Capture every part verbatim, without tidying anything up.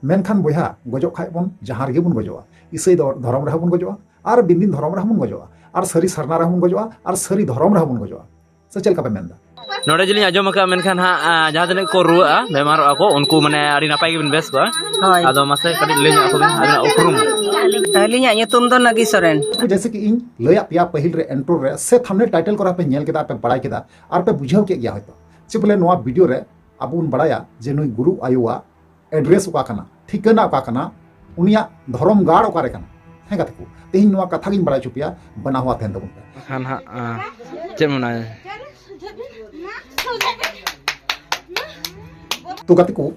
ᱢᱮᱱᱠᱷᱟᱱ ᱵᱚᱭᱦᱟ, ᱜᱚᱡᱚᱜ ᱠᱷᱟᱡ ᱵᱚᱱ ᱡᱟᱦᱟᱸ ᱨᱮᱜᱮ ᱵᱚᱱ ᱜᱚᱡᱚᱜᱼᱟ᱾ ᱤᱥᱟᱹᱭ ᱫᱚ ᱫᱷᱚᱨᱚᱢ ᱨᱮᱦᱚᱸ ᱵᱚᱱ ᱜᱚᱡᱚᱜᱼᱟ, ᱟᱨ ᱵᱤᱱᱫᱤᱱ ᱫᱷᱚᱨᱚᱢ ᱨᱮᱦᱚᱸ ᱵᱚᱱ ᱜᱚᱡᱚᱜᱼᱟ, ᱟᱨ ᱥᱟᱹᱨᱤ ᱥᱟᱨᱱᱟ ᱨᱮᱦᱚᱸ ᱵᱚᱱ ᱜᱚᱡᱚᱜᱼᱟ, ᱟᱨ ᱥᱟᱹᱨᱤ ᱫᱷᱚᱨᱚᱢ ᱨᱮᱦᱚᱸ ᱵᱚᱱ ᱜᱚᱡᱚᱜᱼᱟ᱾ ᱥᱮ ᱪᱮᱫ ᱞᱮᱠᱟ ᱯᱮ ᱢᱮᱱᱫᱟ? ᱱᱚᱰᱮ ᱡᱮᱞᱤᱧ ᱟᱸᱡᱚᱢ ᱟᱠᱟᱫᱼᱟ, ᱢᱮᱱᱠᱷᱟᱱ ᱦᱟᱸᱜ, ᱟ, ᱡᱟᱦᱟᱸ ᱛᱤᱱᱟᱹᱜ ᱠᱚ ᱨᱩᱣᱟᱹᱜᱼᱟ, ᱵᱮᱢᱟᱨᱚᱜᱼᱟ ᱠᱚ, ᱩᱱᱠᱩ ᱢᱟᱱᱮ ᱟᱹᱰᱤ ᱱᱟᱯᱟᱭ ᱜᱮᱵᱤᱱ ᱵᱮᱥ ᱠᱚᱣᱟ᱾ ᱦᱳᱭ᱾ ᱟᱫᱚ ᱢᱟᱥᱮ ᱠᱟᱹᱴᱤᱡ ᱞᱟᱹᱭ ᱧᱚᱜ ᱟᱠᱚ ᱵᱤᱱ, ᱟᱹᱵᱤᱱᱟᱜ ᱩᱯᱨᱩᱢ᱾ ᱟᱹᱞᱤᱧᱟᱜ ᱧᱩᱛᱩᱢ ᱫᱚ ᱱᱟᱜᱤ ᱥᱚᱨᱮᱱ᱾ ᱡᱮᱭᱥᱮ ᱠᱤ ᱤᱧ ᱞᱟᱹᱭᱟᱫ ᱯᱮᱭᱟ ᱯᱟᱹᱦᱤᱞ ᱨᱮ intro ᱨᱮ, ᱥᱮ thumbnail title ᱠᱚᱨᱮ ᱯᱮ ᱧᱮᱞ ᱠᱮᱫᱟ, ᱯᱮ ᱵᱟᱲᱟᱭ ᱠᱮᱫᱟ, ᱟᱨ ᱯᱮ ᱵᱩᱡᱷᱟᱹᱣ ᱠᱮᱫ ᱜᱮᱭᱟ ᱦᱚᱭᱛᱚ, ᱡᱮ ᱵᱚᱞᱮ ᱱᱚᱣᱟ video ᱨᱮ ᱟᱵᱚ ᱵᱚᱱ ᱵᱟᱲᱟᱭᱟ ᱡᱮ ᱱᱩᱭ ᱜᱩᱨᱩ ᱟᱭᱳᱣᱟᱜ address ᱚᱠᱟ ᱠᱟᱱᱟ, ᱴᱷᱤᱠᱟᱹᱱᱟ ᱚᱠᱟ ᱠᱟᱱᱟ, ᱩᱱᱤᱭᱟᱜ ᱫᱷᱚᱨᱚᱢ ᱜᱟᱲ ᱚᱠᱟᱨᱮ ᱠᱟᱱᱟ᱾ ᱦᱮᱸ ᱜᱟᱛᱮ ᱠᱚ, ᱛᱮᱦᱮᱧ ᱱᱚᱣᱟ ᱠᱟᱛᱷᱟ ᱜᱤᱧ ᱵᱟᱲᱟᱭ ᱦᱚᱪᱚ ᱯᱮᱭᱟ, ᱵᱟᱱᱟ ᱦᱚᱲ ᱛᱟᱦᱮᱱ ᱛᱟᱵᱚᱱ ᱯᱮ᱾ ᱠᱷᱟᱱ ᱦᱟᱸᱜ, ᱟ, ᱪᱮᱫ ᱢᱮᱱᱟ? ᱛᱚ ᱜᱟᱛᱮ ᱠᱚ,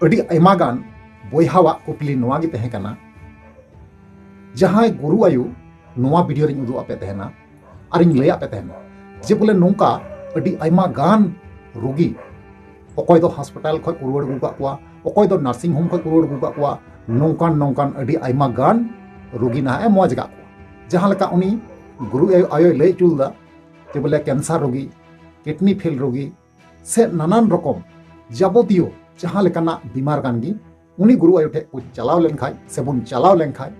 ᱟᱹᱰᱤ ᱟᱭᱢᱟ ᱜᱟᱱ ᱵᱚᱭᱦᱟᱣᱟᱜ ᱠᱩᱠᱞᱤ ᱱᱚᱣᱟ ᱜᱮ ᱛᱟᱦᱮᱸ ᱠᱟᱱᱟ, ᱡᱟᱦᱟᱸᱭ ᱜᱩᱨᱩ ᱟᱭᱳ ᱱᱚᱣᱟ video ᱨᱤᱧ ᱩᱫᱩᱜ ᱟᱯᱮ ᱛᱟᱦᱮᱱᱟ ᱟᱨᱤᱧ ᱞᱟᱹᱭᱟᱫ ᱯᱮ ᱛᱟᱦᱮᱱᱟ ᱡᱮ ᱵᱚᱞᱮ ᱱᱚᱝᱠᱟ ᱟᱹᱰᱤ ᱟᱭᱢᱟ ᱜᱟᱱ ᱨᱩᱜᱤ, ᱚᱠᱚᱭ ᱫᱚ ᱦᱟᱥᱯᱟᱛᱟᱞ ᱠᱷᱚᱱ ᱠᱚ ᱨᱩᱣᱟᱹᱲ ᱟᱹᱜᱩ ᱠᱟᱜ ᱠᱚᱣᱟ, ᱚᱠᱚᱭ ᱫᱚ nursing home ᱠᱷᱚᱱ ᱠᱚ ᱨᱩᱣᱟᱹᱲ ᱟᱹᱜᱩ ᱠᱟᱜ ᱠᱚᱣᱟ, ᱱᱚᱝᱠᱟᱱ ᱱᱚᱝᱠᱟᱱ ᱟᱹᱰᱤ ᱟᱭᱢᱟ ᱜᱟᱱ ᱨᱩᱜᱤ ᱱᱟᱦᱟᱜ ᱮ ᱢᱚᱡᱽ ᱠᱟᱜ ᱠᱚᱣᱟ᱾ ᱡᱟᱦᱟᱸ ᱞᱮᱠᱟ ᱩᱱᱤ ᱜᱩᱨᱩ ᱟᱭᱳ, ᱟᱭᱳᱭ ᱞᱟᱹᱭ ᱦᱚᱪᱚ ᱞᱮᱫᱟ ᱡᱮ ᱵᱚᱞᱮ cancer ᱨᱩᱜᱤ, kidney fail ᱨᱩᱜᱤ, ᱥᱮ ᱱᱟᱱᱟᱱ ᱨᱚᱠᱚᱢ ᱡᱟᱵᱚᱛᱤᱭᱚ ᱡᱟᱦᱟᱸ ᱞᱮᱠᱟᱱᱟᱜ ᱵᱤᱢᱟᱨ ᱠᱟᱱ ᱜᱮ, ᱩᱱᱤ ᱜᱩᱨᱩ ᱟᱭᱳ ᱴᱷᱮᱡ ᱠᱚ ᱪᱟᱞᱟᱣ ᱞᱮᱱᱠᱷᱟᱡ ᱥᱮᱵᱚᱱ ᱪᱟᱞᱟᱣ ᱞᱮᱱᱠᱷᱟᱡ,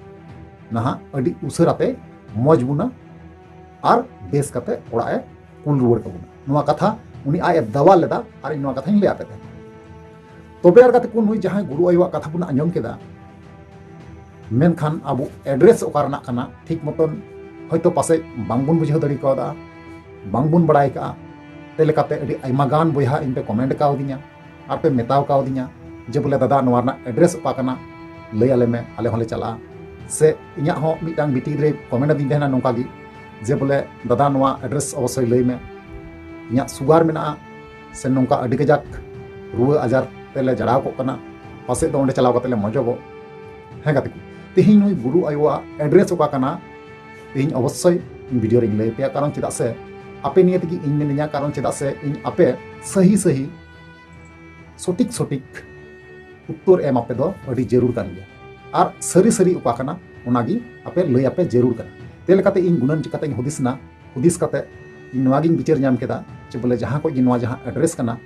ᱱᱟᱦᱟᱜ ᱟᱹᱰᱤ ᱩᱥᱟᱹᱨᱟ ᱛᱮ ᱢᱚᱡᱽ ᱵᱚᱱᱟ ᱟᱨ ᱵᱮᱥ ᱠᱟᱛᱮ ᱚᱲᱟᱜ ᱮ ᱠᱩᱞ ᱨᱩᱣᱟᱹᱲ ᱠᱟᱵᱚᱱᱟ᱾ ᱱᱚᱣᱟ ᱠᱟᱛᱷᱟ ᱩᱱᱤ ᱟᱡ ᱮ ᱫᱟᱣᱟ ᱞᱮᱫᱟ ᱟᱨ ᱤᱧ ᱱᱚᱣᱟ ᱠᱟᱛᱷᱟᱧ ᱞᱟᱹᱭ ᱟᱯᱮ ᱛᱟᱦᱮᱸᱫ᱾ ᱛᱚᱵᱮ ᱟᱨ ᱜᱟᱛᱮ ᱠᱚ, ᱱᱩᱭ ᱡᱟᱦᱟᱸᱭ ᱜᱩᱨᱩ ᱟᱭᱳᱣᱟᱜ ᱠᱟᱛᱷᱟ ᱵᱚᱱ ᱟᱸᱡᱚᱢ ᱠᱮᱫᱟ, ᱢᱮᱱᱠᱷᱟᱱ ᱟᱵᱚ address ᱚᱠᱟ ᱨᱮᱱᱟᱜ ᱠᱟᱱᱟ, ᱴᱷᱤᱠ ᱢᱚᱛᱚᱱ ᱦᱚᱭᱛᱳ ᱯᱟᱥᱮᱡ ᱵᱟᱝᱵᱚᱱ ᱵᱩᱡᱷᱟᱹᱣ ᱫᱟᱲᱮ ᱠᱟᱣᱫᱟ, ᱵᱟᱝᱵᱚᱱ ᱵᱟᱲᱟᱭ ᱠᱟᱜᱼᱟ᱾ ᱛᱮ ᱞᱮᱠᱟᱛᱮ ᱟᱹᱰᱤ ᱟᱭᱢᱟ ᱜᱟᱱ ᱵᱚᱭᱦᱟ ᱤᱧ ᱯᱮ comment ᱠᱟᱣᱫᱤᱧᱟ ᱟᱨ ᱯᱮ ᱢᱮᱛᱟᱣ ᱠᱟᱣᱫᱤᱧᱟ ᱡᱮ ᱵᱚᱞᱮ, "ᱫᱟᱫᱟ, ᱱᱚᱣᱟ ᱨᱮᱱᱟᱜ address ᱚᱠᱟ ᱠᱟᱱᱟ, ᱞᱟᱹᱭ ᱟᱞᱮ ᱢᱮ, ᱟᱞᱮ ᱦᱚᱸᱞᱮ ᱪᱟᱞᱟᱜᱼᱟ᱾" ᱥᱮ ᱤᱧᱟᱹᱜ ᱦᱚᱸ ᱢᱤᱫᱴᱟᱝ ᱵᱤᱴᱤ ᱜᱤᱫᱽᱨᱟᱹᱭ comment ᱟᱹᱫᱤᱧ ᱛᱟᱦᱮᱱᱟ ᱱᱚᱝᱠᱟ ᱜᱮ ᱡᱮ ᱵᱚᱞᱮ, "ᱫᱟᱫᱟ, ᱱᱚᱣᱟ address ᱚᱵᱚᱥᱥᱳᱭ ᱞᱟᱹᱭ ᱢᱮ, ᱤᱧᱟᱹᱜ sugar ᱢᱮᱱᱟᱜᱼᱟ ᱥᱮ ᱱᱚᱝᱠᱟ ᱟᱹᱰᱤ ᱠᱟᱡᱟᱠ ᱨᱩᱣᱟᱹ ᱟᱡᱟᱨ ᱛᱮᱞᱮ ᱡᱟᱲᱟᱣ ᱠᱚᱜ ᱠᱟᱱᱟ, ᱯᱟᱥᱮᱡ ᱫᱚ ᱚᱸᱰᱮ ᱪᱟᱞᱟᱣ ᱠᱟᱛᱮ ᱞᱮ ᱢᱚᱡᱚᱜᱚᱜ᱾" ᱦᱮᱸ ᱜᱟᱛᱮ ᱠᱚ, ᱛᱮᱦᱮᱧ ᱱᱩᱭ ᱜᱩᱨᱩ ᱟᱭᱳᱣᱟᱜ address ᱚᱠᱟ ᱠᱟᱱᱟ, ᱛᱮᱦᱮᱧ ᱚᱵᱚᱥᱥᱳᱭ ᱤᱧ video ᱨᱮᱧ ᱞᱟᱹᱭ ᱟᱯᱮᱭᱟ, ᱠᱟᱨᱚᱱ ᱪᱮᱫᱟᱜ ᱥᱮ ᱟᱯᱮ ᱱᱤᱭᱮ ᱛᱮᱜᱮ ᱤᱧ ᱢᱤᱱᱟᱹᱧᱟ, ᱠᱟᱨᱚᱱ ᱪᱮᱫᱟᱜ ᱥᱮ ᱤᱧ ᱟᱯᱮ ᱥᱟᱹᱦᱤ ᱥᱟᱹᱦᱤ ᱥᱚᱴᱷᱤᱠ ᱥᱚᱴᱷᱤᱠ ᱩᱛᱛᱚᱨ ᱮᱢ ᱟᱯᱮ ᱫᱚ ᱟᱹᱰᱤ ᱡᱟᱹᱨᱩᱲ ᱠᱟᱱ ᱜᱮᱭᱟ᱾ ᱟᱨ ᱥᱟᱹᱨᱤ ᱥᱟᱹᱨᱤ ᱚᱠᱟ ᱠᱟᱱᱟ, ᱚᱱᱟᱜᱮ ᱟᱯᱮ ᱞᱟᱹᱭ ᱟᱯᱮ ᱡᱟᱹᱨᱩᱲ ᱠᱟᱱᱟ᱾ ᱛᱮ ᱞᱮᱠᱟᱛᱮ ᱤᱧ ᱜᱩᱱᱟᱹᱱ ᱪᱤᱠᱟᱛᱮᱧ ᱦᱩᱫᱤᱥ ᱮᱱᱟ, ᱦᱩᱫᱤᱥ ᱠᱟᱛᱮ ᱤᱧ ᱱᱚᱣᱟᱜᱤᱧ ᱵᱤᱪᱟᱹᱨ ᱧᱟᱢ ᱠᱮᱫᱟ ᱪᱮ ᱵᱚᱞᱮ ᱡᱟᱦᱟᱸ ᱠᱷᱚᱡ ᱜᱮ ᱱᱚᱣᱟ ᱡᱟᱦᱟᱸ ᱮᱰᱨᱮᱥ ᱠᱟᱱᱟ,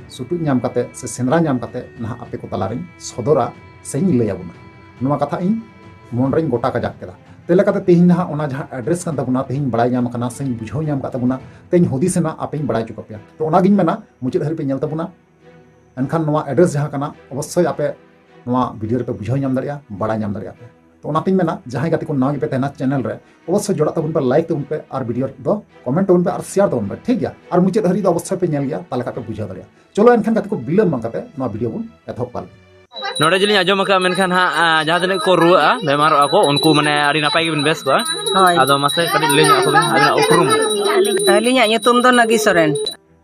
ᱥᱩᱴᱩᱡ ᱧᱟᱢ ᱠᱟᱛᱮ ᱥᱮ ᱥᱮᱸᱫᱽᱨᱟ ᱧᱟᱢ ᱠᱟᱛᱮ ᱱᱟᱦᱟᱜ ᱟᱯᱮ ᱠᱚ ᱛᱟᱞᱟᱨᱤᱧ ᱥᱚᱫᱚᱨᱟ ᱥᱮᱧ ᱞᱟᱹᱭ ᱟᱵᱚᱱᱟ᱾ ᱱᱚᱣᱟ ᱠᱟᱛᱷᱟ ᱤᱧ ᱢᱚᱱ ᱨᱮᱧ ᱜᱚᱴᱟ ᱠᱟᱡᱟᱠ ᱠᱮᱫᱟ᱾ ᱛᱮ ᱞᱮᱠᱟᱛᱮ ᱛᱮᱦᱮᱧ ᱱᱟᱦᱟᱜ ᱚᱱᱟ ᱡᱟᱦᱟᱸ ᱮᱰᱨᱮᱥ ᱠᱟᱱ ᱛᱟᱵᱚᱱᱟ, ᱛᱮᱦᱮᱧ ᱵᱟᱲᱟᱭ ᱧᱟᱢ ᱠᱟᱱᱟ ᱥᱮᱧ ᱵᱩᱡᱷᱟᱹᱣ ᱧᱟᱢ ᱠᱟᱫ ᱛᱟᱵᱚᱱᱟ, ᱛᱮᱧ ᱦᱩᱫᱤᱥ ᱮᱱᱟ ᱟᱯᱮᱧ ᱵᱟᱲᱟᱭ ᱦᱚᱪᱚ ᱠᱟᱯᱮᱭᱟ᱾ ᱛᱚ ᱚᱱᱟᱜᱤᱧ ᱢᱮᱱᱟ, ᱢᱩᱪᱟᱹᱫ ᱦᱟᱹᱨᱤᱡ ᱯᱮ ᱧᱮᱞ ᱛᱟᱵᱚᱱᱟ᱾ ᱮᱱᱠᱷᱟᱱ ᱱᱚᱣᱟ ᱮᱰᱨᱮᱥ ᱡᱟᱦᱟᱸ ᱠᱟᱱᱟ, ᱚᱵᱚᱥᱥᱳᱭ ᱟᱯᱮ ᱱᱚᱣᱟ ᱵᱷᱤᱰᱤᱭᱳ ᱨᱮᱯᱮ ᱵᱩᱡᱷᱟᱹᱣ ᱧᱟᱢ ᱫᱟᱲᱮᱭᱟᱜᱼᱟ, ᱵᱟᱲᱟᱭ ᱧᱟᱢ ᱫᱟᱲᱮᱭᱟᱜᱼᱟ ᱯᱮ᱾ ᱛᱚ ᱚᱱᱟᱛᱤᱧ ᱢᱮᱱᱟ, ᱡᱟᱦᱟᱸᱭ ᱜᱟᱛᱮ ᱠᱚ ᱱᱟᱣᱟ ᱜᱮᱯᱮ ᱛᱟᱦᱮᱱᱟ ᱪᱮᱱᱮᱞ ᱨᱮ, ᱚᱵᱚᱥᱥᱳᱭ ᱡᱚᱲᱟᱜ ᱛᱟᱵᱚᱱ ᱯᱮ, ᱞᱟᱭᱤᱠ ᱛᱟᱵᱚᱱ ᱯᱮ, ᱟᱨ ᱵᱷᱤᱰᱤᱭᱳ ᱫᱚ ᱠᱚᱢᱮᱱᱴ ᱛᱟᱵᱚᱱ ᱯᱮ ᱟᱨ ᱥᱮᱭᱟᱨ ᱛᱟᱵᱚᱱ ᱯᱮ, ᱴᱷᱤᱠ ᱜᱮᱭᱟ? ᱟᱨ ᱢᱩᱪᱟᱹᱫ ᱦᱟᱹᱨᱤᱡ ᱫᱚ ᱚᱵᱚᱥᱥᱳᱭ ᱯᱮ ᱧᱮᱞ ᱜᱮᱭᱟ, ᱛᱟᱦᱚᱞᱮ ᱠᱷᱟᱱ ᱯᱮ ᱵᱩᱡᱷᱟᱹᱣ ᱫᱟᱲᱮᱭᱟᱜᱼᱟ᱾ ᱪᱚᱞᱚ ᱮᱱᱠᱷᱟᱱ ᱜᱟᱛᱮ ᱠᱚ, ᱵᱤᱞᱚᱢ ᱵᱟᱝ ᱠᱟᱛᱮ ᱱᱚᱣᱟ ᱵᱷᱤᱰᱤᱭᱳ ᱵᱚᱱ ᱮᱛᱚᱦᱚᱵ ᱠᱟᱜ ᱞᱮᱜᱮ᱾ ᱱᱚᱰᱮ ᱡᱮᱞᱤᱧ ᱟᱸᱡᱚᱢ ᱟᱠᱟᱫᱼᱟ, ᱢᱮᱱᱠᱷᱟᱱ ᱦᱟᱸᱜ, ᱟᱸ, ᱡᱟᱦᱟᱸ ᱛᱤᱱᱟᱹᱜ ᱠᱚ ᱨᱩᱣᱟᱹᱜᱼᱟ, ᱵᱮᱢᱟᱨᱚᱜᱼᱟ ᱠᱚ, ᱩᱱᱠᱩ ᱢᱟᱱᱮ ᱟᱹᱰᱤ ᱱᱟᱯᱟᱭ ᱜᱮᱵᱤᱱ ᱵᱮᱥ ᱠᱚᱜᱼᱟ᱾ ᱦᱳᱭ᱾ ᱟᱫᱚ ᱢᱟᱥᱮ ᱠᱟᱹᱴᱤᱡ ᱞᱟᱹᱭ ᱧᱚᱜ ᱟᱠᱚ ᱵᱤᱱ, ᱟᱹᱵᱤᱱᱟᱜ ᱩᱯᱨᱩᱢ᱾ ᱟᱹᱞᱤᱧᱟᱜ ᱧᱩᱛᱩᱢ ᱫᱚ ᱱᱟᱜᱤ ᱥᱚᱨᱮᱱ᱾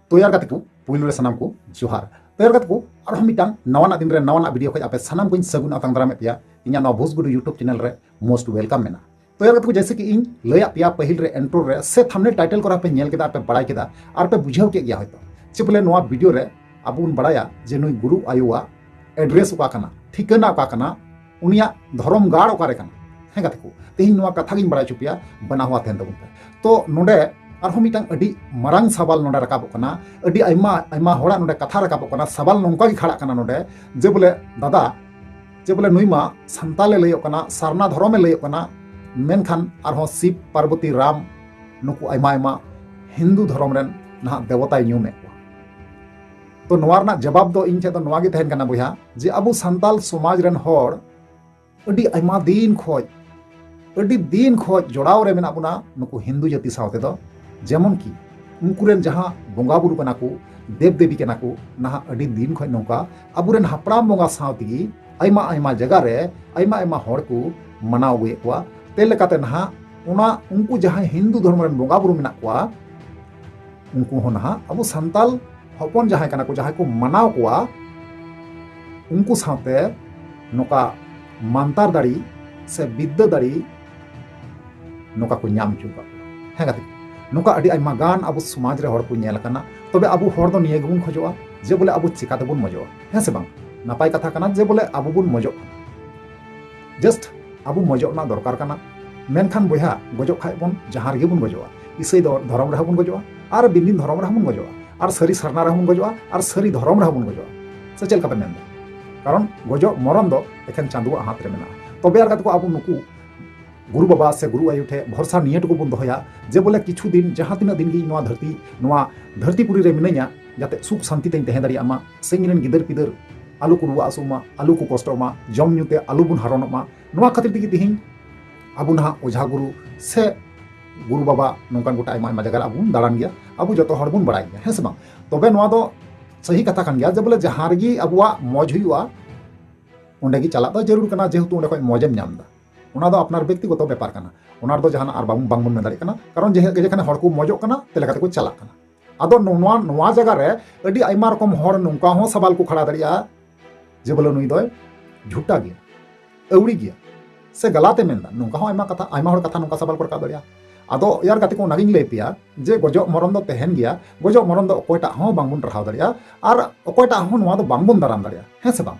ᱛᱚ ᱭᱟᱨ ᱜᱟᱛᱮ ᱠᱚ, ᱯᱩᱭᱞᱩ ᱨᱮ ᱥᱟᱱᱟᱢ ᱠᱚ ᱡᱚᱦᱟᱨ᱾ ᱛᱚ ᱭᱟᱨ ᱜᱟᱛᱮ ᱠᱚ, ᱟᱨᱦᱚᱸ ᱢᱤᱫᱴᱟᱝ ᱱᱟᱣᱟᱱᱟᱜ ᱫᱤᱱ ᱨᱮ ᱱᱟᱣᱟᱱᱟᱜ ᱵᱷᱤᱰᱤᱭᱳ ᱠᱷᱚᱡ ᱟᱯᱮ ᱥᱟᱱᱟᱢ ᱠᱚᱧ ᱥᱟᱹᱜᱩᱱ ᱟᱛᱟᱝ ᱫᱟᱨᱟᱢᱮᱫ ᱯᱮᱭᱟ᱾ ᱤᱧᱟᱜ ᱱᱚᱣᱟ ᱵᱷᱩᱥᱜᱩᱰᱩ YouTube ᱪᱮᱱᱮᱞ ᱨᱮ most welcome ᱢᱮᱱᱟᱜᱼᱟ᱾ ᱛᱚ ᱭᱟᱨ ᱜᱟᱛᱮ ᱠᱚ, ᱡᱮᱭᱥᱮ ᱠᱤ ᱤᱧ ᱞᱟᱹᱭᱟᱫ ᱯᱮᱭᱟ ᱯᱟᱹᱦᱤᱞ ᱨᱮ ᱤᱱᱴᱨᱳ ᱨᱮ ᱥᱮ ᱛᱷᱟᱢᱵᱱᱮᱞ ᱴᱟᱭᱴᱮᱞ ᱠᱚᱨᱮ ᱯᱮ ᱧᱮᱞ ᱠᱮᱫᱟ, ᱯᱮ ᱵᱟᱲᱟᱭ ᱠᱮᱫᱟ, ᱟᱨ ᱯᱮ ᱵᱩᱡᱷᱟᱹᱣ ᱠᱮᱫ ᱜᱮᱭᱟ ᱦᱚᱭᱛᱚ᱾ ᱪᱮ ᱵᱚᱞᱮ ᱱᱚᱣᱟ ᱵᱷᱤᱰᱤᱭᱳ ᱨᱮ ᱟᱵᱚ ᱵᱚᱱ ᱵᱟᱲᱟᱭᱟ ᱡᱮ ᱱᱩᱭ ᱜᱩᱨᱩ ᱟᱭᱳᱣᱟᱜ ᱮᱰᱨᱮᱥ ᱚᱠᱟ ᱠᱟᱱᱟ, ᱴᱷᱤᱠᱟᱹᱱᱟ ᱚᱠᱟ ᱠᱟᱱᱟ, ᱩᱱᱤᱭᱟᱜ ᱫᱷᱚᱨᱚᱢ ᱜᱟᱲ ᱚᱠᱟᱨᱮ ᱠᱟᱱᱟ᱾ ᱦᱮᱸ ᱜᱟᱛᱮ ᱠᱚ, ᱛᱮᱦᱮᱧ ᱱᱚᱣᱟ ᱠᱟᱛᱷᱟ ᱜᱤᱧ ᱵᱟᱲᱟᱭ ᱦᱚᱪᱚ ᱯᱮᱭᱟ, ᱵᱟᱱᱟ ᱦᱚᱲ ᱛᱟᱦᱮᱱ ᱛᱟᱵᱚᱱ ᱯᱮ᱾ ᱛᱚ ᱱᱚᱰᱮ ᱟᱨᱦᱚᱸ ᱢᱤᱫᱴᱟᱝ ᱟᱹᱰᱤ ᱢᱟᱨᱟᱝ ᱥᱟᱵᱟᱞ ᱱᱚᱰᱮ ᱨᱟᱠᱟᱵᱚᱜ ᱠᱟᱱᱟ, ᱟᱹᱰᱤ ᱟᱭᱢᱟ ᱟᱭᱢᱟ ᱦᱚᱲᱟᱜ ᱱᱚᱰᱮ ᱠᱟᱛᱷᱟ ᱨᱟᱠᱟᱵᱚᱜ ᱠᱟᱱᱟ, ᱥᱟᱵᱟᱞ ᱱᱚᱝᱠᱟ ᱜᱮ ᱠᱷᱟᱲᱟᱜ ᱠᱟᱱᱟ ᱱᱚᱰᱮ, ᱡᱮ ᱵᱚᱞᱮ ᱫᱟᱫᱟ, ᱡᱮ ᱵᱚᱞᱮ ᱱᱩᱭ ᱢᱟ ᱥᱟᱱᱛᱟᱞᱮ ᱞᱟᱹᱭᱚᱜ ᱠᱟᱱᱟ, ᱥᱟᱨᱱᱟ ᱫᱷᱚᱨᱚᱢᱮ ᱞᱟᱹᱭᱚᱜ ᱠᱟᱱᱟ, ᱢᱮᱱᱠᱷᱟᱱ ᱟᱨᱦᱚᱸ ᱥᱤᱵ, ᱯᱟᱨᱵᱚᱛᱤ, ᱨᱟᱢ, ᱱᱩᱠᱩ ᱟᱭᱢᱟ ᱟᱭᱢᱟ ᱦᱤᱱᱫᱩ ᱫᱷᱚᱨᱚᱢ ᱨᱮᱱ ᱱᱟᱦᱟᱜ ᱫᱮᱵᱚᱛᱟᱭ ᱧᱩᱢᱮᱫ ᱠᱚᱣᱟ᱾ ᱛᱚ ᱱᱚᱣᱟ ᱨᱮᱱᱟᱜ ᱡᱟᱵᱟᱵ ᱫᱚ ᱤᱧ ᱴᱷᱮᱱ ᱫᱚ ᱱᱚᱣᱟ ᱜᱮ ᱛᱟᱦᱮᱱ ᱠᱟᱱᱟ ᱵᱚᱭᱦᱟ, ᱡᱮ ᱟᱵᱚ ᱥᱟᱱᱛᱟᱞ ᱥᱚᱢᱟᱡᱽ ᱨᱮᱱ ᱦᱚᱲ ᱟᱹᱰᱤ ᱟᱭᱢᱟ ᱫᱤᱱ ᱠᱷᱚᱡ, ᱟᱹᱰᱤ ᱫᱤᱱ ᱠᱷᱚᱡ ᱡᱚᱲᱟᱣ ᱨᱮ ᱢᱮᱱᱟᱜ ᱵᱚᱱᱟ ᱱᱩᱠᱩ ᱦᱤᱱᱫᱩ ᱡᱟᱹᱛᱤ ᱥᱟᱶ ᱛᱮᱫᱚ᱾ ᱡᱮᱢᱚᱱ ᱠᱤ ᱩᱱᱠᱩ ᱨᱮᱱ ᱡᱟᱦᱟᱸ ᱵᱚᱸᱜᱟ ᱵᱩᱨᱩ ᱠᱟᱱᱟ ᱠᱚ, ᱫᱮᱵ ᱫᱮᱵᱤ ᱠᱟᱱᱟ ᱠᱚ, ᱱᱟᱦᱟᱜ ᱟᱹᱰᱤ ᱫᱤᱱ ᱠᱷᱚᱡ ᱱᱚᱝᱠᱟ ᱟᱵᱚᱨᱮᱱ ᱦᱟᱯᱲᱟᱢ ᱵᱚᱸᱜᱟ ᱥᱟᱶ ᱛᱮᱜᱮ ᱟᱭᱢᱟ ᱟᱭᱢᱟ ᱡᱟᱭᱜᱟ ᱨᱮ ᱟᱭᱢᱟ ᱟᱭᱢᱟ ᱦᱚᱲ ᱠᱚ ᱢᱟᱱᱟᱣ ᱟᱹᱜᱩᱭᱮᱫ ᱠᱚᱣᱟ᱾ ᱛᱮ ᱞᱮᱠᱟᱛᱮ ᱱᱟᱦᱟᱜ ᱚᱱᱟ ᱩᱱᱠᱩ ᱡᱟᱦᱟᱸᱭ ᱦᱤᱱᱫᱩ ᱫᱷᱚᱨᱢᱚ ᱨᱮᱱ ᱵᱚᱸᱜᱟ ᱵᱩᱨᱩ ᱢᱮᱱᱟᱜ ᱠᱚᱣᱟ, ᱩᱱᱠᱩ ᱦᱚᱸ ᱱᱟᱦᱟᱜ ᱟᱵᱚ ᱥᱟᱱᱛᱟᱞ ᱦᱚᱯᱚᱱ ᱡᱟᱦᱟᱸᱭ ᱠᱟᱱᱟ ᱠᱚ, ᱡᱟᱦᱟᱸᱭ ᱠᱚ ᱢᱟᱱᱟᱣ ᱠᱚᱣᱟ, ᱩᱱᱠᱩ ᱥᱟᱶᱛᱮ ᱱᱚᱝᱠᱟ ᱢᱟᱱᱛᱟᱨ ᱫᱟᱲᱮ ᱥᱮ ᱵᱤᱫᱽᱫᱟᱹ ᱫᱟᱲᱮ ᱱᱚᱝᱠᱟ ᱠᱚ ᱧᱟᱢ ᱦᱚᱪᱚ ᱠᱟᱜ ᱠᱚᱣᱟ᱾ ᱦᱮᱸ ᱜᱟᱛᱮ, ᱱᱚᱝᱠᱟ ᱟᱹᱰᱤ ᱟᱭᱢᱟ ᱜᱟᱱ ᱟᱵᱚ ᱥᱚᱢᱟᱡᱽ ᱨᱮ ᱦᱚᱲ ᱠᱚ ᱧᱮᱞ ᱟᱠᱟᱱᱟ᱾ ᱛᱚᱵᱮ ᱟᱵᱚ ᱦᱚᱲ ᱫᱚ ᱱᱤᱭᱟᱹ ᱜᱮᱵᱚᱱ ᱠᱷᱚᱡᱚᱜᱼᱟ, ᱡᱮ ᱵᱚᱞᱮ ᱟᱵᱚ ᱪᱤᱠᱟ ᱛᱮᱵᱚᱱ ᱢᱚᱡᱚᱜᱼᱟ, ᱦᱮᱸ ᱥᱮ ᱵᱟᱝ? ᱱᱟᱯᱟᱭ ᱠᱟᱛᱷᱟ ᱠᱟᱱᱟ ᱡᱮ ᱵᱚᱞᱮ ᱟᱵᱚ ᱵᱚᱱ ᱢᱚᱡᱚᱜ ᱠᱟᱱᱟ᱾ ᱡᱟᱥᱴ ᱟᱵᱚ ᱢᱚᱡᱚᱜ ᱨᱮᱱᱟᱜ ᱫᱚᱨᱠᱟᱨ ᱠᱟᱱᱟ᱾ ᱢᱮᱱᱠᱷᱟᱱ ᱵᱚᱭᱦᱟ, ᱜᱚᱡᱚᱜ ᱠᱷᱟᱡ ᱵᱚᱱ ᱡᱟᱦᱟᱸ ᱨᱮᱜᱮ ᱵᱚᱱ ᱜᱚᱡᱚᱜᱼᱟ, ᱤᱥᱟᱹᱭ ᱫᱚ ᱫᱷᱚᱨᱚᱢ ᱨᱮᱦᱚᱸ ᱵᱚᱱ ᱜᱚᱡᱚᱜᱼᱟ, ᱟᱨ ᱵᱤᱱ ᱫᱤᱱ ᱫᱷᱚᱨᱚᱢ ᱨᱮᱦᱚᱸ ᱵᱚᱱ ᱜᱚᱡᱚᱜᱼᱟ, ᱟᱨ ᱥᱟᱹᱨᱤ ᱥᱟᱨᱱᱟ ᱨᱮᱦᱚᱸ ᱵᱚᱱ ᱜᱚᱡᱚᱜᱼᱟ, ᱟᱨ ᱥᱟᱹᱨᱤ ᱫᱷᱚᱨᱚᱢ ᱨᱮᱦᱚᱸ ᱵᱚᱱ ᱜᱚᱡᱚᱜᱼᱟ᱾ ᱥᱮ ᱪᱮᱫ ᱞᱮᱠᱟ ᱯᱮ ᱢᱮᱱᱫᱟ? ᱠᱟᱨᱚᱱ ᱜᱚᱡᱚᱜ ᱢᱚᱨᱚᱱ ᱫᱚ ᱮᱠᱷᱮᱱ ᱪᱟᱸᱫᱳᱣᱟᱜ ᱦᱟᱛ ᱨᱮ ᱢᱮᱱᱟᱜᱼᱟ᱾ ᱛᱚᱵᱮ ᱟᱨ ᱜᱟᱛᱮ ᱠᱚ, ᱟᱵᱚ ᱱᱩᱠᱩ ᱜᱩᱨᱩ ᱵᱟᱵᱟ ᱥᱮ ᱜᱩᱨᱩ ᱟᱭᱳ ᱴᱷᱮᱱ ᱵᱷᱚᱨᱥᱟ ᱱᱤᱭᱟᱹ ᱴᱩᱠᱩ ᱵᱚᱱ ᱫᱚᱦᱚᱭᱟ ᱡᱮ ᱵᱚᱞᱮ ᱠᱤᱪᱷᱩ ᱫᱤᱱ, ᱡᱟᱦᱟᱸ ᱛᱤᱱᱟᱹᱜ ᱫᱤᱱ ᱜᱮ ᱤᱧ ᱱᱚᱣᱟ ᱫᱷᱟᱹᱨᱛᱤ, ᱱᱚᱣᱟ ᱫᱷᱟᱹᱨᱛᱤ ᱯᱩᱨᱤ ᱨᱮ ᱢᱤᱱᱟᱹᱧᱟ, ᱡᱟᱛᱮ ᱥᱩᱠ ᱥᱟᱱᱛᱤ ᱛᱮᱧ ᱛᱟᱦᱮᱸ ᱫᱟᱲᱮᱭᱟᱜ ᱢᱟ, ᱥᱮ ᱤᱧ ᱨᱮᱱ ᱜᱤᱫᱟᱹᱨ ᱯᱤᱫᱟᱹᱨ ᱟᱞᱚ ᱠᱚ ᱨᱩᱣᱟᱹ ᱦᱟᱹᱥᱩᱜ ᱢᱟ, ᱟᱞᱚ ᱠᱚ ᱠᱚᱥᱴᱚᱜ ᱢᱟ, ᱡᱚᱢ ᱧᱩ ᱛᱮ ᱟᱞᱚ ᱵᱚᱱ ᱦᱟᱨᱚᱱᱚᱜ ᱢᱟ᱾ ᱱᱚᱣᱟ ᱠᱷᱟᱹᱛᱤᱨ ᱛᱮᱜᱮ ᱛᱤᱦᱤᱧ ᱟᱵᱚ ᱱᱟᱦᱟᱜ ᱚᱡᱷᱟ ᱜᱩᱨᱩ ᱥᱮ ᱜᱩᱨᱩ ᱵᱟᱵᱟ ᱱᱚᱝᱠᱟᱱ ᱜᱚᱴᱟ ᱟᱭᱢᱟ ᱟᱭᱢᱟ ᱡᱟᱭᱜᱟ ᱨᱮ ᱟᱵᱚ ᱵᱚᱱ ᱫᱟᱬᱟᱱ ᱜᱮᱭᱟ, ᱟᱵᱚ ᱡᱚᱛᱚ ᱦᱚᱲ ᱵᱚᱱ ᱵᱟᱲᱟᱭ ᱜᱮᱭᱟ, ᱦᱮᱸ ᱥᱮ ᱵᱟᱝ? ᱛᱚᱵᱮ ᱱᱚᱣᱟ ᱫᱚ ᱥᱟᱹᱦᱤ ᱠᱟᱛᱷᱟ ᱠᱟᱱ ᱜᱮᱭᱟ ᱡᱮ ᱵᱚᱞᱮ ᱡᱟᱦᱟᱸ ᱨᱮᱜᱮ ᱟᱵᱚᱣᱟᱜ ᱢᱚᱡᱽ ᱦᱩᱭᱩᱜᱼᱟ, ᱚᱸᱰᱮ ᱜᱮ ᱪᱟᱞᱟᱜ ᱫᱚ ᱡᱟᱹᱨᱩᱲ ᱠᱟᱱᱟ, ᱡᱮᱦᱮᱛᱩ ᱚᱸᱰᱮ ᱠᱷᱚᱱ ᱢᱚᱡᱮᱢ ᱧᱟᱢ ᱮᱫᱟ᱾ ᱚᱱᱟ ᱫᱚ ᱟᱯᱱᱟᱨ ᱵᱮᱠᱛᱤᱜᱚᱛᱚ ᱵᱮᱯᱟᱨ ᱠᱟᱱᱟ, ᱚᱱᱟ ᱨᱮᱫᱚ ᱡᱟᱦᱟᱱᱟᱜ ᱟᱨ ᱵᱟᱝ, ᱵᱟᱝᱵᱚᱱ ᱢᱮᱱ ᱫᱟᱲᱮᱭᱟᱜ ᱠᱟᱱᱟ, ᱠᱟᱨᱚᱱ ᱡᱮ-, ᱡᱮᱠᱷᱟᱱᱮ ᱦᱚᱲ ᱠᱚ ᱢᱚᱡᱚᱜ ᱠᱟᱱᱟ, ᱛᱮ ᱞᱮᱠᱟ ᱛᱮᱠᱚ ᱪᱟᱞᱟᱜ ᱠᱟᱱᱟ᱾ ᱟᱫᱚ ᱱᱚᱣᱟ, ᱱᱚᱣᱟ ᱡᱟᱭᱜᱟ ᱨᱮ ᱟᱹᱰᱤ ᱟᱭᱢᱟ ᱨᱚᱠᱚᱢ ᱦᱚᱲ ᱱᱚᱝᱠᱟ ᱦᱚᱸ ᱥᱟᱵᱟᱞ ᱠᱚ ᱠᱷᱟᱲᱟ ᱫᱟᱲᱮᱭᱟᱜᱼᱟ ᱡᱮ ᱵᱚᱞᱮ ᱱᱩᱭ ᱫᱚᱭ ᱡᱷᱩᱴᱟ ᱜᱮᱭᱟ, ᱟᱹᱣᱲᱤ ᱜᱮᱭᱟ, ᱥᱮ ᱜᱟᱞᱟᱛᱮ ᱢᱮᱱᱫᱟ, ᱱᱚᱝᱠᱟ ᱦᱚᱸ ᱟᱭᱢᱟ ᱠᱟᱛᱷᱟ, ᱟᱭᱢᱟ ᱦᱚᱲ ᱠᱟᱛᱷᱟ ᱱᱚᱝᱠᱟ ᱥᱟᱵᱟᱞ ᱠᱚ ᱨᱟᱠᱟᱵ ᱫᱟᱲᱮᱭᱟᱜᱼᱟ᱾ ᱟᱫᱚ ᱭᱟᱨ ᱜᱟᱛᱮ ᱠᱚ, ᱚᱱᱟᱜᱤᱧ ᱞᱟᱹᱭ ᱯᱮᱭᱟ ᱡᱮ ᱜᱚᱡᱚᱜ ᱢᱚᱨᱚᱱ ᱫᱚ ᱛᱟᱦᱮᱱ ᱜᱮᱭᱟ, ᱜᱚᱡᱚᱜ ᱢᱚᱨᱚᱱ ᱫᱚ ᱚᱠᱚᱭᱴᱟᱜ ᱦᱚᱸ ᱵᱟᱝᱵᱚᱱ ᱴᱟᱨᱦᱟᱣ ᱫᱟᱲᱮᱭᱟᱜᱼᱟ, ᱟᱨ ᱚᱠᱚᱭᱴᱟᱜ ᱦᱚᱸ ᱱᱚᱣᱟ ᱫᱚ ᱵᱟᱝᱵᱚᱱ ᱫᱟᱨᱟᱢ ᱫᱟᱲᱮᱭᱟᱜᱼᱟ, ᱦᱮᱸ ᱥᱮ ᱵᱟᱝ?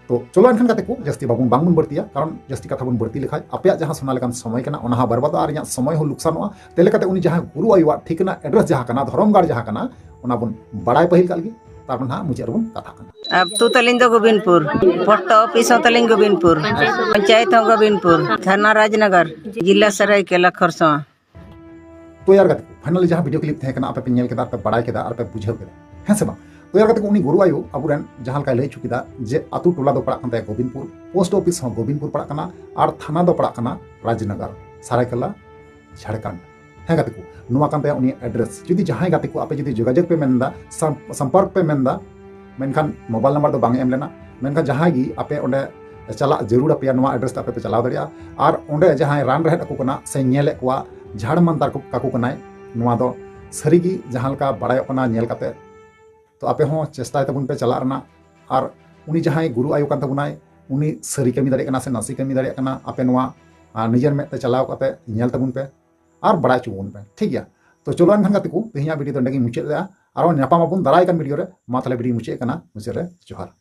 ᱛᱚ ᱪᱚᱞᱚ ᱮᱱᱠᱷᱟᱱ ᱜᱟᱛᱮ ᱠᱚ, ᱡᱟᱹᱥᱛᱤ ᱵᱟᱵᱚᱱ, ᱵᱟᱝᱵᱚᱱ ᱵᱟᱹᱲᱛᱤᱭᱟ, ᱠᱟᱨᱚᱱ ᱡᱟᱹᱥᱛᱤ ᱠᱟᱛᱷᱟ ᱵᱚᱱ ᱵᱟᱹᱲᱛᱤ ᱞᱮᱠᱷᱟᱡ ᱟᱯᱮᱭᱟᱜ ᱡᱟᱦᱟᱸ ᱥᱚᱱᱟ ᱞᱮᱠᱟᱱ ᱥᱚᱢᱚᱭ ᱠᱟᱱᱟ, ᱚᱱᱟ ᱦᱚᱸ ᱵᱚᱨᱵᱟᱫᱚᱜᱼᱟ ᱟᱨ ᱤᱧᱟᱹᱜ ᱥᱚᱢᱚᱭ ᱦᱚᱸ ᱞᱩᱠᱥᱟᱱᱚᱜᱼᱟ᱾ ᱛᱮ ᱞᱮᱠᱟᱛᱮ ᱩᱱᱤ ᱡᱟᱦᱟᱸ ᱜᱩᱨᱩ ᱟᱭᱳᱣᱟᱜ ᱴᱷᱤᱠᱟᱹᱱᱟ, ᱮᱰᱨᱮᱥ ᱡᱟᱦᱟᱸ ᱠᱟᱱᱟ, ᱫᱷᱚᱨᱚᱢ ᱜᱟᱲ ᱡᱟᱦᱟᱸ ᱠᱟᱱᱟ, ᱚᱱᱟ ᱵᱚᱱ ᱵᱟᱲᱟᱭ ᱯᱟᱹᱦᱤᱞ ᱠᱟᱜ ᱞᱮᱜᱮ, ᱛᱟᱨᱯᱚᱨ ᱱᱟᱦᱟᱜ ᱢᱩᱪᱟᱹᱫ ᱨᱮᱵᱚᱱ ᱠᱟᱛᱷᱟᱜ ᱠᱟᱱᱟ᱾ ᱟᱹᱛᱩ ᱛᱟᱹᱞᱤᱧ ᱫᱚ ᱜᱳᱵᱤᱱᱫᱽᱯᱩᱨ, ᱯᱳᱥᱴ ᱚᱯᱷᱤᱥ ᱦᱚᱸ ᱛᱟᱹᱞᱤᱧ ᱜᱳᱵᱤᱱᱫᱽᱯᱩᱨ, ᱯᱚᱧᱪᱟᱭᱮᱛ ᱦᱚᱸ ᱜᱳᱵᱤᱱᱫᱽᱯᱩᱨ, ᱛᱷᱟᱱᱟ ᱨᱟᱡᱽᱱᱚᱜᱚᱨ, ᱡᱤᱞᱟ ᱥᱟᱹᱨᱟᱹᱭᱠᱮᱞᱟ ᱠᱷᱚᱨᱥᱚᱶᱟ᱾ ᱛᱚ ᱭᱟᱨ ᱜᱟᱛᱮ ᱠᱚ, ᱯᱷᱟᱭᱱᱟᱞᱤ ᱡᱟᱦᱟᱸ ᱵᱷᱤᱰᱤᱭᱳ ᱠᱞᱤᱯ ᱛᱟᱦᱮᱸ ᱠᱟᱱᱟ, ᱟᱯᱮ ᱯᱮ ᱧᱮᱞ ᱠᱮᱫᱟ, ᱟᱨ ᱯᱮ ᱵᱟᱲᱟᱭ ᱠᱮᱫᱟ, ᱟᱨ ᱯᱮ ᱵᱩᱡᱷᱟᱹᱣ ᱠᱮᱫᱟ, ᱦᱮᱸ ᱥᱮ ᱵᱟᱝ? ᱛᱚ ᱭᱟᱨ ᱜᱟᱛᱮ ᱠᱚ, ᱩᱱᱤ ᱜᱩᱨᱩ ᱟᱭᱳ ᱟᱵᱚᱨᱮᱱ ᱡᱟᱦᱟᱸ ᱞᱮᱠᱟᱭ ᱞᱟᱹᱭ ᱦᱚᱪᱚ ᱠᱮᱫᱟ ᱡᱮ ᱟᱹᱛᱩ ᱴᱚᱞᱟ ᱫᱚ ᱯᱟᱲᱟᱜ ᱠᱟᱱ ᱛᱟᱭᱟ ᱜᱳᱵᱤᱱᱫᱽᱯᱩᱨ, ᱯᱳᱥᱴ ᱚᱯᱷᱤᱥ ᱦᱚᱸ ᱜᱳᱵᱤᱱᱫᱽᱯᱩᱨ ᱯᱟᱲᱟᱜ ᱠᱟᱱᱟ, ᱟᱨ ᱛᱷᱟᱱᱟ ᱫᱚ ᱯᱟᱲᱟᱜ ᱠᱟᱱᱟ ᱨᱟᱡᱽᱱᱚᱜᱚᱨ, ᱥᱟᱨᱟᱭᱠᱮᱞᱟ, ᱡᱷᱟᱲᱠᱷᱚᱸᱰ᱾ ᱦᱮᱸ ᱜᱟᱛᱮ ᱠᱚ, ᱱᱚᱣᱟ ᱠᱟᱱ ᱛᱟᱭᱟ ᱩᱱᱤᱭᱟᱜ ᱮᱰᱨᱮᱥ᱾ ᱡᱩᱫᱤ ᱡᱟᱦᱟᱸᱭ ᱜᱟᱛᱮ ᱠᱚ ᱟᱯᱮ ᱡᱩᱫᱤ ᱡᱳᱜᱟᱡᱳᱜᱽ ᱯᱮ ᱢᱮᱱᱫᱟ, ᱥᱟᱢ-, ᱥᱚᱢᱯᱚᱨᱠ ᱯᱮ ᱢᱮᱱᱫᱟ, ᱢᱮᱱᱠᱷᱟᱱ ᱢᱳᱵᱟᱭᱤᱞ ᱱᱟᱢᱵᱟᱨ ᱫᱚ ᱵᱟᱝ ᱮ ᱮᱢ ᱞᱮᱱᱟ, ᱢᱮᱱᱠᱷᱟᱱ ᱡᱟᱦᱟᱸᱭ ᱜᱮ ᱟᱯᱮ ᱚᱸᱰᱮ ᱪᱟᱞᱟᱜ ᱡᱟᱹᱨᱩᱲ ᱟᱯᱮᱭᱟ, ᱱᱚᱣᱟ ᱮᱰᱨᱮᱥ ᱛᱮ ᱟᱯᱮ ᱯᱮ ᱪᱟᱞᱟᱣ ᱫᱟᱲᱮᱭᱟᱜᱼᱟ᱾ ᱟᱨ ᱚᱸᱰᱮ ᱡᱟᱦᱟᱸᱭ ᱨᱟᱱ ᱨᱮᱦᱮᱫ ᱟᱠᱚ ᱠᱟᱱᱟ ᱥᱮ ᱧᱮᱞᱮᱫ ᱠᱚᱣᱟ, ᱡᱷᱟᱲ ᱢᱟᱱᱛᱟᱨ ᱠᱚ, ᱠᱟᱠᱚ ᱠᱟᱱᱟᱭ, ᱱᱚᱣᱟ ᱫᱚ ᱥᱟᱹᱨᱤᱜᱮ ᱡᱟᱦᱟᱸ ᱞᱮᱠᱟ ᱵᱟᱲᱟᱭᱚᱜ ᱠᱟᱱᱟ ᱧᱮᱞ ᱠᱟᱛᱮ᱾ ᱛᱚ ᱟᱯᱮ ᱦᱚᱸ ᱪᱮᱥᱴᱟᱭ ᱛᱟᱵᱚᱱ ᱯᱮ ᱪᱟᱞᱟᱜ ᱨᱮᱱᱟᱜ᱾ ᱟᱨ ᱩᱱᱤ ᱡᱟᱦᱟᱸᱭ ᱜᱩᱨᱩ ᱟᱭᱳ ᱠᱟᱱ ᱛᱟᱵᱚᱱᱟᱭ, ᱩᱱᱤ ᱥᱟᱹᱨᱤ ᱠᱟᱹᱢᱤ ᱫᱟᱲᱮᱭᱟᱜ ᱠᱟᱱᱟ ᱥᱮ ᱱᱟᱥᱮ ᱠᱟᱹᱢᱤ ᱫᱟᱲᱮᱭᱟᱜ ᱠᱟᱱᱟ, ᱟᱯᱮ ᱱᱚᱣᱟ, ᱟᱨ ᱱᱤᱡᱮᱨ ᱢᱮᱫ ᱛᱮ ᱪᱟᱞᱟᱣ ᱠᱟᱛᱮ ᱧᱮᱞ ᱛᱟᱵᱚᱱ ᱯᱮ ᱟᱨ ᱵᱟᱲᱟᱭ ᱦᱚᱪᱚ ᱵᱚᱱ ᱯᱮ, ᱴᱷᱤᱠ ᱜᱮᱭᱟ? ᱛᱚ ᱪᱚᱞᱚ ᱮᱱᱠᱷᱟᱱ ᱜᱟᱛᱮ ᱠᱚ, ᱛᱮᱦᱮᱧᱟᱜ ᱵᱷᱤᱰᱤᱭᱳ ᱫᱚ ᱚᱸᱰᱮ ᱜᱮᱧ ᱢᱩᱪᱟᱹᱫ ᱮᱫᱟ᱾ ᱟᱨᱦᱚᱸ ᱧᱟᱯᱟᱢ ᱟᱵᱚᱱ ᱫᱟᱨᱟᱭ ᱠᱟᱱ ᱵᱷᱤᱰᱤᱭᱳ ᱨᱮ᱾ ᱢᱟ ᱛᱟᱦᱚᱞᱮ ᱵᱷᱤᱰᱤᱭᱳ ᱢᱩᱪᱟᱹᱫ ᱠᱟᱱᱟ, ᱢᱩᱪᱟᱹᱫ ᱨᱮ ᱡᱚᱦᱟᱨ᱾